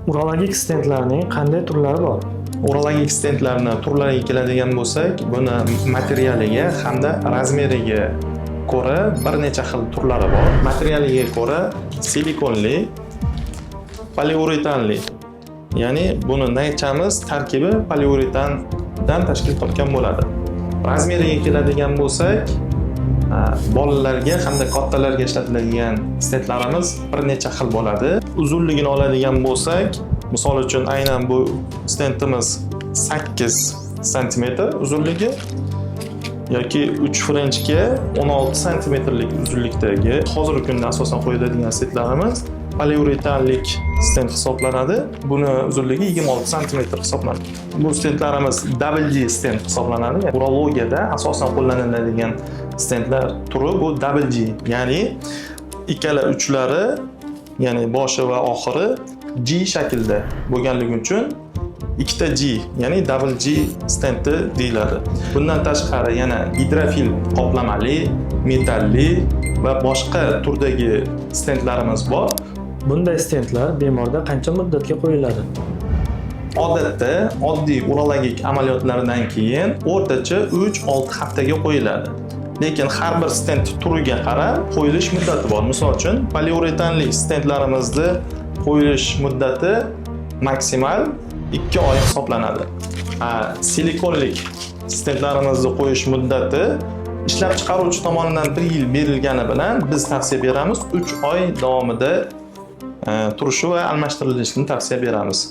Urologik stentlarning qanday turlari bor? Urologik stentlarni turlariga keladigan bo'lsak, buni materialiga hamda razmeriga ko'ra bir necha xil turlari bor. Materialiga ko'ra silikonli, poliuretanli. Ya'ni buni naychamiz tarkibi poliuretandan tashkil topgan bo'ladi. Razmeriga keladigan bo'lsak, bolalarga hamda kattalarga ishlatiladigan stentlarimiz bir necha xil bo'ladi. Uzunligini oladigan bo'lsak, misol uchun, aynan bu stentimiz 8 santimetr uzunligi yoki 3 frenchga 16 santimetrlik uzunlikdagi hozirgi kunda asosan qo'yiladigan stentlarimiz poliuretanlik stent hisoblanadi. Buni uzunligi 26 santimetr hisoblanadi. Bu stentlarimiz double G stent hisoblanadi. Urologiyada asosan qo'llaniladigan stentlar turi bu double G, ya'ni ikkala uchlari, ya'ni boshi va oxiri G shaklda bo'lganligi uchun ikkita G, ya'ni double G stenti deyiladi. Bundan tashqari yana gidrofil qoplamali, metalli va boshqa turdagi stentlarimiz bor. Bunday stentlar bemorda qancha muddatga qo'yiladi? Odatda oddiy urologik amaliyotlardan keyin o'rtacha 3-6 haftaga qo'yiladi. Lekin har bir stent turiga qarab qo'yilish muddati bor. Misol uchun, poliuretanli stentlarimizni qo'yilish muddati maksimal 2 oy hisoblanadi. Silikonlik stentlarimizni qo'yish muddati ishlab chiqaruvchi tomonidan 1 yil berilgani bilan biz tavsiya beramiz, 3 oy davomida turishi va almashtirilishini tavsiya beramiz.